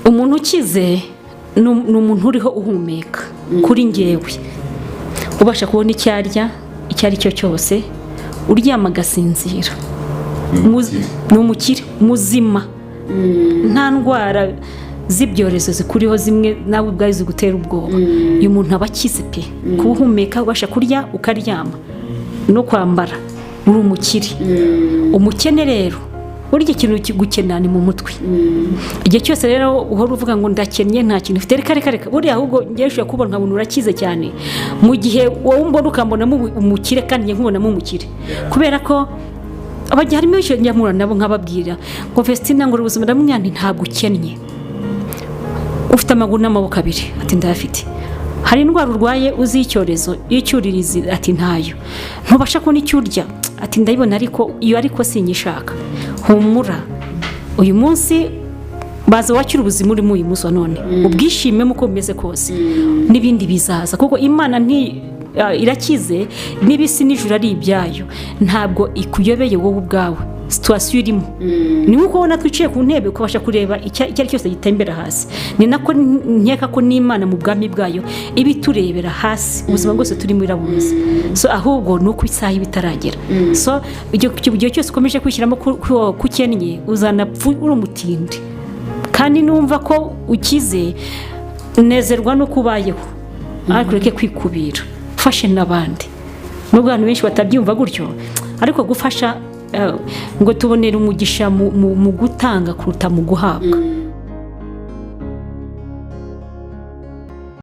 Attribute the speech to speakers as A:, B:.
A: Umuntu ukize ni umuntu uriho uhumeka kuri ngewe, ubasha kubona icyo arya icyo ari cyo cyose, uryama agasinzira. Ni umukire muzima, nta ndwara z'ibyorezo zikuriho zimwe nawe ubwawe zigutera ubwoba. Uyu muntu aba akize pe. Kuba uhumeka, ubasha kurya, ukaryama no kwambara, uri umukire. Umukene rero, burya ikintu kigukena ni mu mutwe. Igihe cyose rero uhora uvuga ngo ndakennye, nta kintu ufite, reka reka reka. Buriya ahubwo ngewe ushobora kubona nkabona urakize cyane, mu gihe wowe umbona ukambonamo umukire, kandi njye nkubonamo umukire, kubera ko abajya harimo benshi njya mpura nabo nkababwira ngo Vestina, ngo ubuzima, ndamubwira nti ntabwo ukennye, ufite amaguru n'amaboko abiri. Ati ndayafite. Hari indwara urwaye uzi y'icyorezo y'icyuririzi? Ati ntayo. Ntubasha kubona icyo urya? Ati ndayibona, ariko iyo ariko sinyishaka. Humura, uyu munsi baza wakira ubuzima urimo uyu munsi wa none, ubwishimemo uko bumeze kose, n'ibindi bizaza, kuko Imana nti irakize n'ibisi n'ijuru ari ibyayo. Ntabwo ikuyobeye wowe ubwawe situation urimo. Ni nk'uko ubona twicaye ku ntebe ukabasha kureba icyo ari cyose gitembera hasi, ni nako nkeka ko n'Imana mu bwami bwayo iba iturebera hasi, ubuzima bwose turimo irabuzi. So ahubwo ni uko isaha iba itaragera. So igihe cyose ukomeje kwishyiramo ko ukennye, uzanapfa uri umutindi. Kandi numva ko ukize, nezerwa n'uko ubayeho, ariko ureke kwikubira, ufashe n'abandi, nubwo abantu benshi batabyumva gutyo. Ariko gufasha, ngo tubonere umugisha mu gutanga kuruta mu guhabwa.